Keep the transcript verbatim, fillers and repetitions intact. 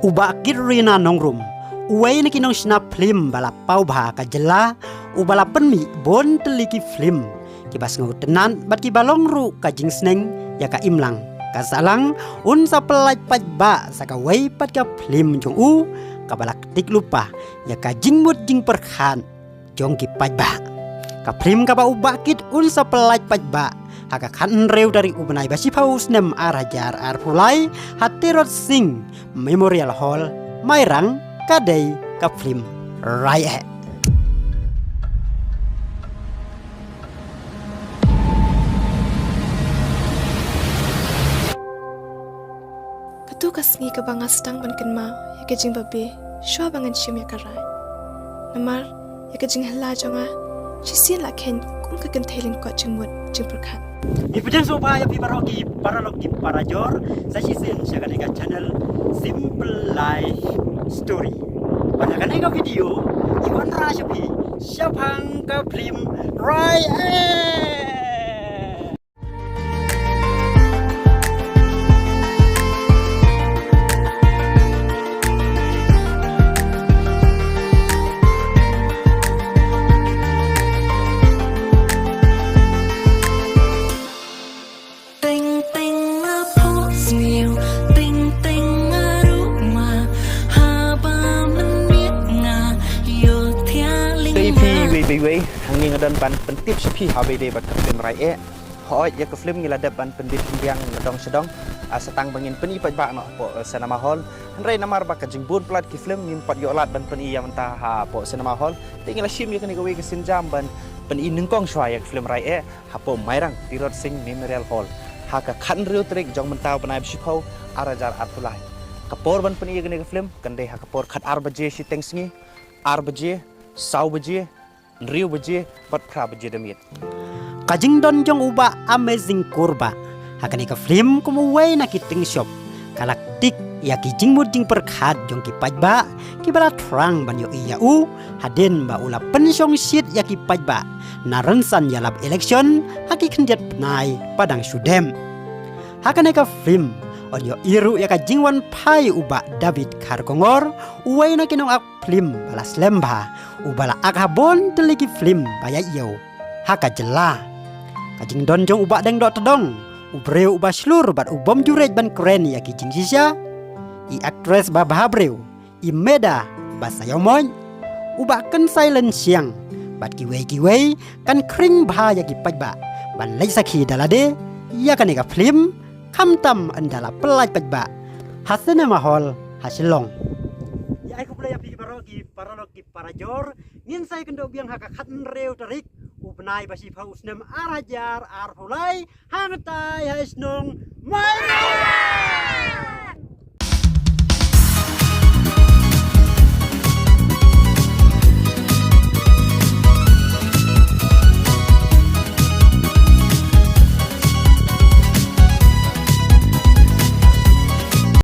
U Bah Kitrina Nongrum, uwei na ki nongshna phlim ba la paw bha ka jylla, uba la pynmih bun tylli ki phlim kiba sngewtynnat bad kiba long ruh ka jingsneng ïa ka imlang ka sahlang, un sa pyllait paidbah sa kawei pat ka phlim jong u kaba la ktik lypa ïa ka jingmut jingpyrkhat jong ki paidbah. Ka phlim kaba u Bah Kit un sa pyllait paidbah ha ka khathynriew tarik u bnai ba shiphew u snem ar hajar arphew lai ha Tirot Sing Memorial Hall, Mairang, ka dei ka phlim Rai Eh. Kato ka sngi kaba nga sdang ban kynmaw ïa ka jingbabe shuwa ba ngan shim ïa ka rai. Namar ïa ka jinghylla jong nga shisien la kheiñ kum ka kynthei lyngkot jingmut jingpyrkhat. Ngi pdiang sngewbha ïa phi baroh ki paralok ki parajor sa shisien sha kane ka channel Simple Life Story. Bad ha kane ka video ngi wanrah sha phi shaphang ka phlim Rai Eh. Teng teng nga phoh sniew, teng teng nga ruh ma, haba mynmiet nga ïoh thiah lyngba. Te phi wei wei wei, hangne nga don ban pyntip sha phi ha ba ïadei bad ka phlim Rai Eh. Hooid, ïa ka phlim ngi la dep ban pyndit pynbiang na dong sha dong. Ah, sa tang ba ngin pyni paidbah noh hapoh, eh, cinema hall. Hynrei namar ba ka jingbun palat ki phlim ngim pat ïoh lad ban pyni ïa mynta hapoh cinema hall, te ngi la shim ïa kane kawei ka sienjam ban pyni nyngkong shuwa ïa ka phlim Rai Eh hapoh Mairang Tirot Sing Memorial Hall ha ka khathynriew tarik jong mynta u bnai ba shiphew, ar hajar arphew lai. Ka por ban pyni ïa kane ka phlim kan dei ha ka por khatar baje shiteng sngi, ar baje, saw baje, hynriew baje bad phra baje da miet. Ka jingdon jong u Bah Amazing Kurbah ha kane ka phlim kum uwei na ki tyngshop ka la ktik ïa ki jingmut jingpyrkhat jong ki paidbah kiba la thrang ban ïohi ïa u hadien ba u la pynshong shit ïa ki paidbah na rynsan ïalap election ha ki khyndiat bnai ba dang shu dem. Ha kane ka phlim yn ïohi ruh ïa ka jingwan phai u Bah David Kharkongor, uwei na ki nongak phlim ba la slem bha, uba la ak ha bun tylli ki phlim ba ïaid ïew ha ka jylla. Ka jingdon jong u Bah Deng Dohtdong, u briew uba shlur bad u bym ju rit ban kren ïa ki jingshisha, i actress ba bha briew, i Meda ba saïawmoit, u Bah Kynsai Lynsiang bad kiwei kiwei kan khring bha ïa ki paidbah ban leit sakhi da lade ïa kane ka phlim, khamtam ynda la pyllait paidbah ha cinema hall ha Shillong. Ïa, ai khublei ïa phi baroh ki paralok ki parajor. Ngin sa ïakynduh biang ha ka khathynriew tarik u bnai ba shiphew u snem ar hajar arphew lai hangtai ha shnong Mairang.